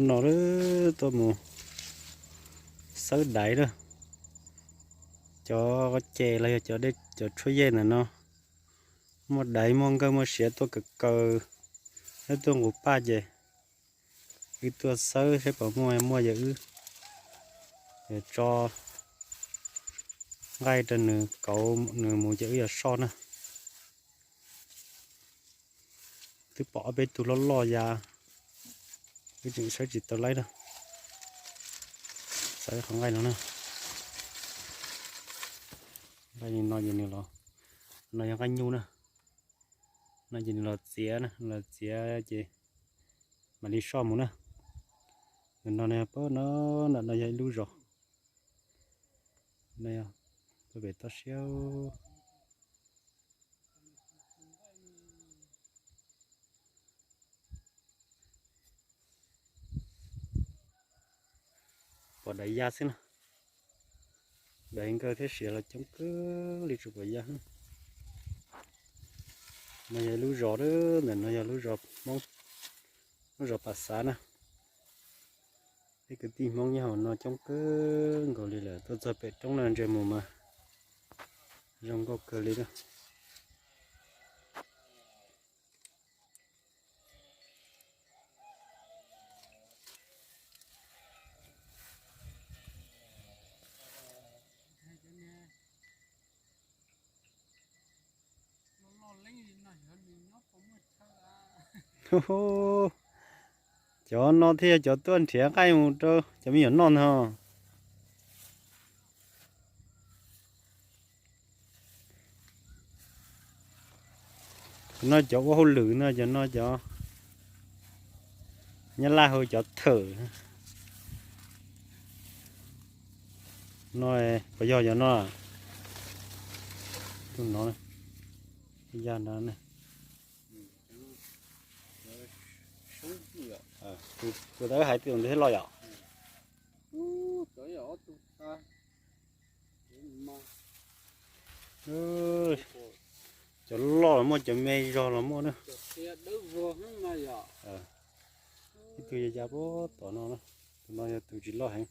No tuaj mus xawb daiv na. Cov ces los yog cov dej cov tshuab yej ntawm no muaj daiv muaj nkawj muaj siav tuaj kaw kaw, wb tuaj nqus paj ces wb tuaj xawb saib puas muaj, muaj yog wb tso nqaij rau nws kauv nws mus ces wb yuav soj na. Twb pom ob peb tug loj loj ya, wb tseem saib tsis tau laib na. Xawb qhov nqaij no na. Nqaij no ces nws los, no yog nqaij nyuj na. No ces nws los txiav na, los txiav ces mam li soj mus na. Ntawm no na, pab no, ntawm no yog ib lub zos. No yog tuaj pem toj siab. Pom daiv ya xwb na. Daiv nkawj thiab siav los coob kawg li tsis pom ya. No yog lub zos, ntawm no yog lub zos Hmoob, lub zos Pas Xav na. Peb kwv tij Hmoob nyob hauv no coob kawg nkaus li lawm, tuaj txog pem roob no ntsia mus mas zoo nkauj kawg li na. Cov no thiaj cov tuaj nrhiav nqaij mus rau cov me nyuam noj ntag. Cov no cov ua hauj lwm no, cov no cov Nyab Laj hu cov thawm. No puas yog cov no? Tus no, ya no ne. Tus tau hais tus ntawd thiab los yom? Cov loj los muaj, cov me zog los muaj na. Ib tug ya ya puag tom no na. Tus no yog tus tsis loj heev.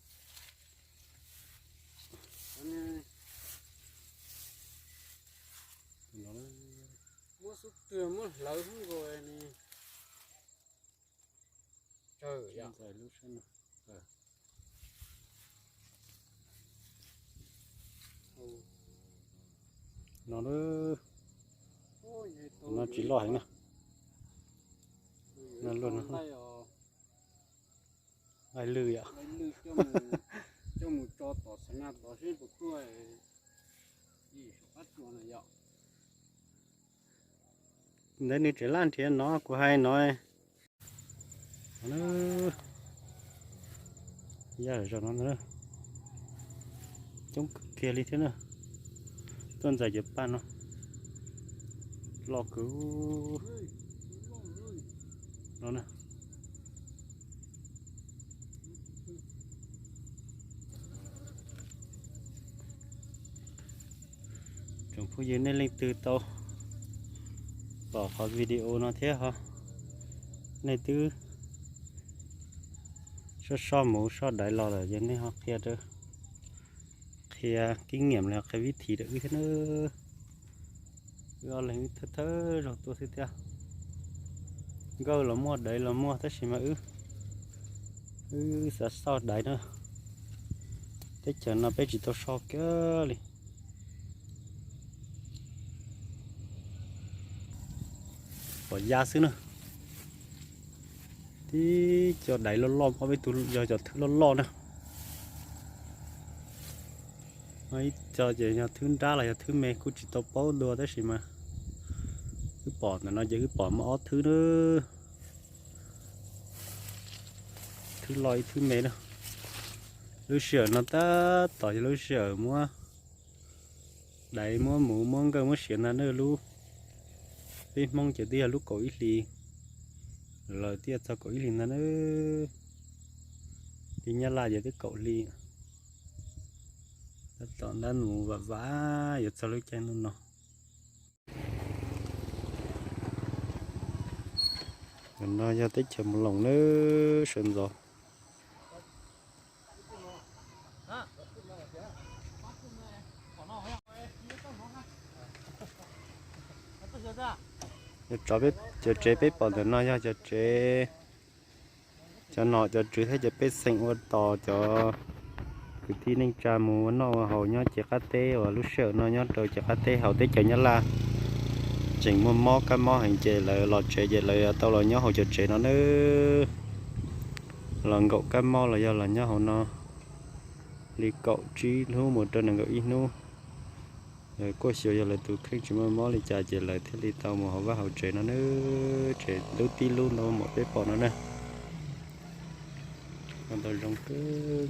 No, no tsis loj heev na. No luaj no. Nqaij lwj yom. Ntawd nws tseem laj nrhiav no kuv hais no. Ya zaum no coob kawg kiag li thiab na. Tuaj ntxais cov paj no loj kawg no na. Tsoom phooj ywg nej leej twg tau pom qhov video no thiab ho nej twb soj soj mus soj daiv los lawm ces nej ho qhia rau, qhia kib nyiam los qhia vib thim rau wb thiab na. Wb ob leeg wb thawj thawj zaug tuaj xwb thiab. Nkawj los muaj daiv los muaj tab sis mas wb, wb xav soj daiv na. Teb chaws no peb tsis tau soj kiag li. Pom ya xwb na. Tib co daiv loj loj, ob peb tug yog cov thwb loj loj na. Ib co ces yog thwb nrab los yog thwb me kuj tsis tau paub dua tab sis mas wb pom ntawm no ces wb pom muaj ob thwb na. Thwb loj ib thwb me na. Lub sij hawm no tab tom yog lub sij hawm muab daiv muab muv muab nkawj muab siav ntag na. Lub, peb Hmoob ces twb yog lub kaum ib hlis, lawv twb yog txog kaum ib hlis ntag na. Li Nyab Laj ces twb kaum hli. Tab tom ntab mus vam vam yuav txog lub caij ntuj no. Ntawm no yog teb chaws Mus Loos na, sawv ntxov. Cov tsev peb pom ntawm no yog cov tsev, cov nom cov tswv thiab cov pej xeem ua tos cov kwv tij neej tsa mus ua noj ua haus nyob ciam qab teb uas lub sij hawm no nyob rau ciam qab teb hauv teb chaws Nyab Laj tseem muaj mob kab mob heev ces lawv los tsev ces lawv tau los nyob hauv cov tsev no nawb. Los nkaum kab mob los yog los nyob hauv no li kaum tsib hnub mus rau nees nkaum ib hnub. Lawv kuj xyuas yog lawv tus kheej tsis muaj mob li cas ces lawv thiaj li tau mus hauv vaj hauv tsev no nawb. Tsev ntub tib lub ntau mum peb pom no na. Ntau zoo kawg.